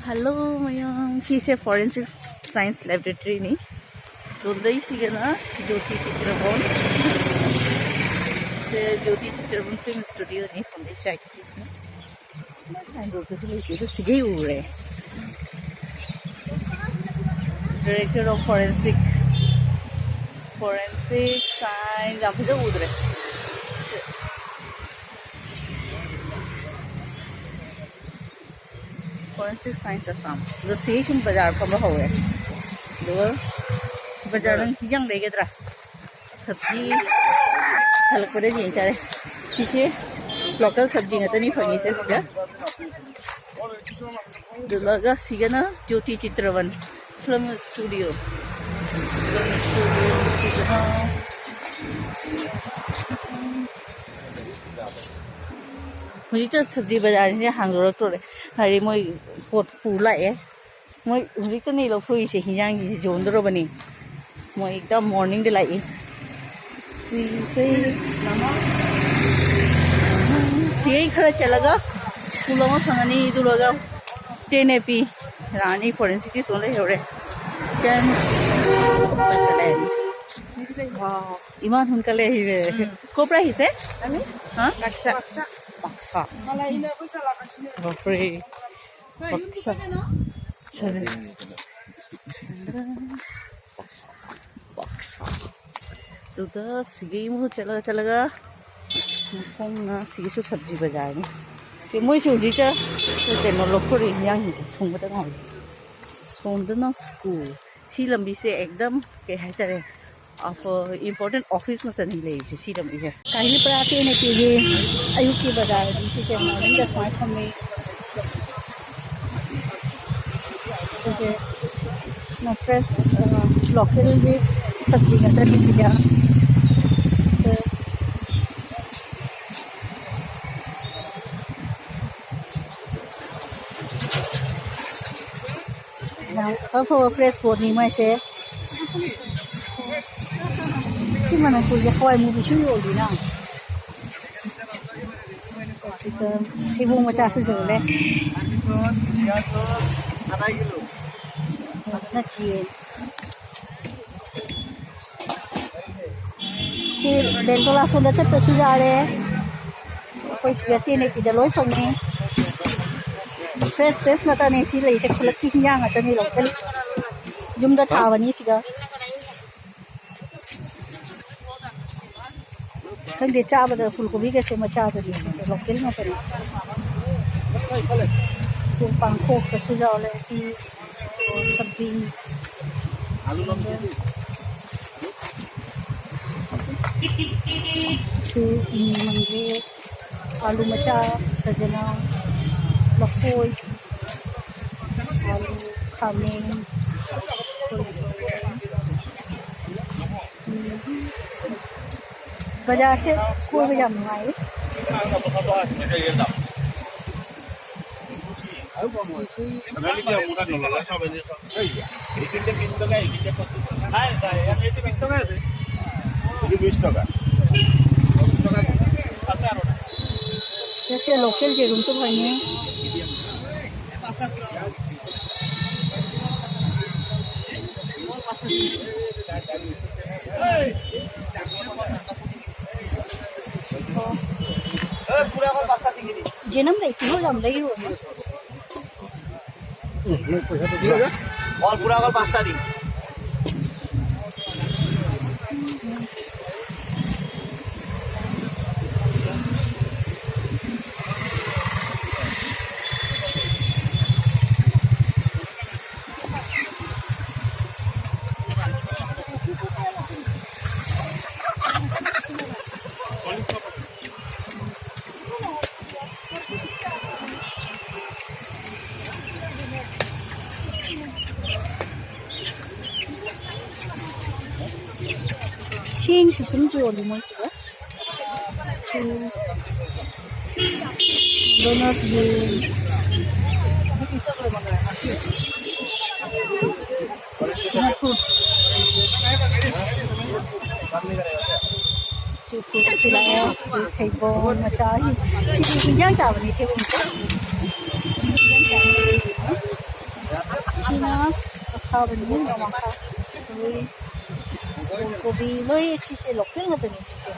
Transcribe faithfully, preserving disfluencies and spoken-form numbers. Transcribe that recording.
Hello ꯃꯌꯥꯝ, ꯁꯤꯁꯦ Forensic Science Laboratory ꯅꯤ꯫ ꯁꯣꯝꯗꯩ ꯁꯤꯒꯅ ꯖꯣꯇꯤ ꯆꯤꯇ꯭ꯔꯕꯣꯟ꯫ ꯁꯦ ꯖꯣꯇꯤ ꯆꯤꯇ꯭ꯔꯕꯣꯟ Film Studio ꯅꯤ꯫ ꯁꯣꯝꯗꯩ ꯁꯤ ꯑꯥꯏ ꯇꯤ ꯁꯤꯅ꯫ ꯁꯥꯏꯟꯕꯣꯔꯗꯇꯁꯨ ꯂꯩꯇꯦ, ꯑꯗꯨ ꯁꯤꯒꯩ ꯎꯔꯦ꯫ Director of Forensic, Forensic Science ꯌꯥꯝ ꯐꯖ ꯎꯗ꯭ꯔꯦ꯫ Forensic Science Assam꯫ ꯑꯗꯣ ꯁꯤꯒꯤ ꯁꯨꯝ ꯕꯖꯥꯔ ꯐꯝꯕ ꯍꯧꯔꯦ꯫ ꯑꯗꯨꯒ ꯕꯖꯥꯔ ꯅꯪ ꯍꯤꯟꯖꯥꯡ ꯂꯩꯒꯗ꯭ꯔꯥ? ꯁꯕꯖꯤ ꯍꯜꯂꯛꯄꯗ ꯌꯦꯡ ꯇꯥꯔꯦ꯫ ꯁꯤꯁꯦ local ꯁꯕꯖꯤ ꯉꯥꯛꯇꯅꯤ ꯐꯪꯉꯤꯁꯦ ꯁꯤꯗ꯫ ꯑꯗꯨꯒ ꯁꯤꯒꯅ ꯖꯣꯇꯤ ꯆꯤꯇ꯭ꯔꯕꯟ Film Studio꯫ Film Studio ꯁꯤꯒꯅ ꯍꯧꯖꯤꯛꯇ ꯁꯕꯖꯤ ꯕꯖꯥꯔꯁꯤꯡꯁꯦ ꯍꯥꯡꯗꯣꯔꯛꯇꯣꯔꯦ, ꯍꯥꯏꯗꯤ ꯃꯣꯏ ꯄꯣꯠ ꯄꯨ ꯂꯥꯛꯑꯦ꯫ ꯃꯣꯏ ꯍꯧꯖꯤꯛꯇꯅꯦ ꯂꯧꯊꯣꯛꯏꯁꯦ, ꯍꯤꯟꯖꯥꯡꯁꯤꯡꯁꯦ ꯌꯣꯟꯗꯣꯔꯕꯅꯤ꯫ ꯃꯣꯏ ꯍꯦꯛꯇ morning ꯗ ꯂꯥꯛꯏ꯫ ꯁꯤꯁꯦ ꯁꯤꯒꯩ ꯈꯔ ꯆꯠꯂꯒ ꯁ꯭ꯀꯨꯜ ꯑꯃ ꯐꯪꯉꯅꯤ, ꯑꯗꯨ ꯂꯣꯏꯔꯒ ꯇꯦꯟ ꯑꯦ ꯄꯤ ꯂꯥꯛꯑꯅꯤ꯫ Forensic ꯀꯤ ꯁꯣꯝ ꯂꯩꯍꯧꯔꯦ꯫ ꯇꯦꯟ ꯏꯃꯥꯟ ꯍꯨꯟꯀꯠꯂꯦ ꯍꯤꯔꯦ꯫ ꯀꯣꯄ꯭ꯔꯥ ꯍꯤꯁꯦ? ꯍꯥ? ꯕꯥꯛꯁꯥ꯫ ꯕꯥꯛꯁꯥ꯫ ꯕꯥꯞꯔꯦ꯫ ꯕꯥꯛꯁꯥ꯫ ꯁꯥꯖꯦ꯫ ꯕꯥꯛꯁꯥ꯫ ꯕꯥꯛꯁꯥ꯫ ꯑꯗꯨꯒ ꯁꯤꯒꯤ ꯑꯃꯨꯛ ꯆꯠꯂꯒ ꯆꯠꯂꯒ ꯃꯈꯣꯡꯅ ꯁꯤꯒꯤꯁꯨ ꯁꯕꯖꯤ ꯕꯖꯥꯔꯅꯤ꯫ ꯁꯤ ꯃꯣꯏꯁꯨ ꯍꯧꯖꯤꯛꯇ ꯀꯩꯅꯣ ꯂꯧꯊꯣꯔꯛꯏ, ꯍꯤꯟꯖꯥꯡꯁꯤꯡꯁꯦ ꯊꯣꯡꯕꯗ ꯉꯥꯏꯔꯤ꯫ ꯁꯣꯝꯗꯅ ꯁ꯭ꯀꯨꯜ꯫ ꯁꯤ ꯂꯝꯕꯤꯁꯦ ꯑꯦꯛꯗꯝ ꯀꯩ ꯍꯥꯏꯇꯥꯔꯦ, ꯑꯐ-, important office ꯉꯥꯛꯇꯅꯤ ꯂꯩꯔꯤꯁꯦ ꯁꯤ ꯂꯝꯕꯤꯁꯦ꯫ ꯀꯥꯏꯂꯤ ꯄꯔꯥ ꯇꯦꯟ ꯑꯦ ꯄꯤꯒꯤ ꯑꯌꯨꯛꯀꯤ ꯕꯖꯥꯔꯗꯤ ꯁꯤꯁꯦ morning ꯗ ꯁꯨꯃꯥꯏꯅ ꯐꯝꯃꯤ꯫ ꯁꯤꯁꯦ fresh, ꯑ, local ꯒꯤ ꯁꯕꯖꯤ ꯉꯥꯛꯇꯅꯤ ꯁꯤꯗ꯫ ꯁꯦ꯫ ꯌꯥꯝ ꯑꯐꯕ fresh ꯄꯣꯠꯅꯤ ꯃꯥꯏꯁꯦ꯫ ꯁꯤ ꯃꯅꯤꯄꯨꯔꯒꯤ ꯍꯋꯥꯏ ꯃꯨꯕꯤꯁꯨ ꯌꯣꯜꯂꯤꯅ꯫ ꯍꯩꯕꯣꯡ ꯃꯆꯥꯁꯨ ꯌꯣꯜꯂꯦ꯫ ꯅꯠꯇꯤꯌꯦ꯫ ꯁꯤ ꯕꯦꯡꯇꯣꯂꯥ ꯁꯣꯝꯗ ꯆꯠꯇ꯭ꯔꯁꯨ ꯌꯥꯔꯦ꯫ ꯑꯩꯈꯣꯏ ꯁꯤꯗ ꯇꯦꯅꯦꯄꯤꯗ ꯂꯣꯏ ꯐꯪꯉꯤ꯫ ꯐ꯭ꯔꯦꯁ ꯐ꯭ꯔꯦꯁ ꯉꯥꯛꯇꯅꯦ ꯁꯤ ꯂꯩꯁꯦ, ꯈꯨꯜꯂꯛꯀꯤ ꯍꯤꯟꯖꯥꯡ ꯉꯥꯛꯇꯅꯤ, ꯂꯣꯀꯦꯜ꯫ ꯌꯨꯝꯗ ꯊꯥꯕꯅꯤ ꯁꯤꯗ꯫ ꯈꯪꯗꯦ, ꯆꯥꯕꯗ ꯐꯨꯜ ꯀꯣꯕꯤꯒꯁꯦ ꯃꯆꯥꯗꯗꯤ ꯁꯤꯁꯦ ꯂꯣꯀꯦꯜ ꯉꯥꯛꯇꯅꯤ꯫ ꯁꯤ ꯄꯥꯡꯈꯣꯛꯇꯁꯨ ꯌꯥꯎꯔꯦ꯫ ꯁꯤ ꯊꯕꯤ꯫ ꯁꯤ ꯃꯪꯒꯦ, ꯑꯥꯂꯨ ꯃꯆꯥ, ꯁꯖꯅꯥ, ꯂꯐꯣꯏ, ꯑꯥꯂꯨ, ꯈꯥꯃꯦꯟ, ꯎꯝ꯫ ꯕꯖꯥꯔꯁꯦ ꯀꯣꯏꯕ ꯌꯥꯝ ꯅꯨꯡꯉꯥꯏ꯫ ꯉꯁꯤ ꯂꯣꯀꯦꯜ ꯌꯦꯔꯨꯝꯁꯨ ꯐꯪꯉꯤ꯫ ꯌꯦꯅꯝ ꯂꯩꯇꯦ, ꯍꯣꯏ, ꯌꯥꯝ ꯂꯩꯔꯨꯔꯅꯨ꯫ ꯎꯝ, ꯅꯣꯏ ꯄꯩꯁꯥꯗꯣ ꯄꯨꯔꯥ꯫ ꯑꯣꯜ ꯄꯨꯔꯥ ꯑꯣꯜ ꯄꯥꯁꯇꯥꯗꯤ꯫ ꯆꯦꯡꯁꯨ ꯁꯨꯝ ꯌꯣꯜꯂꯤ ꯃꯣꯏꯁꯤꯕꯣ꯫ ꯆꯦꯡ꯫ ꯗꯣꯅꯠ ꯌꯦꯟ꯫ ꯁꯤꯅ ꯐ꯭ꯔꯨꯠꯁ꯫ ꯁꯤ ꯐ꯭ꯔꯨꯠꯁꯇꯤ ꯂꯥꯛꯑꯦ꯫ ꯊꯩꯕꯣꯡ ꯃꯆꯥ, ꯁꯤꯗꯤ ꯍꯤꯟꯖꯥꯡ ꯆꯥꯕꯅꯤ, ꯊꯩꯕꯣꯡꯁꯦ꯫ ꯍꯤꯟꯖꯥꯡ ꯆꯥꯕꯅꯤ꯫ ꯁꯤꯅ ꯑꯈꯥꯕꯅꯤ, ꯅꯣꯡꯃꯈꯥ꯫ ꯂꯣꯏ, ꯀꯣꯕꯤ, ꯂꯣꯏ ꯁꯤꯁꯦ local ꯉꯥꯛꯇꯅꯤ ꯁꯤꯁꯦ꯫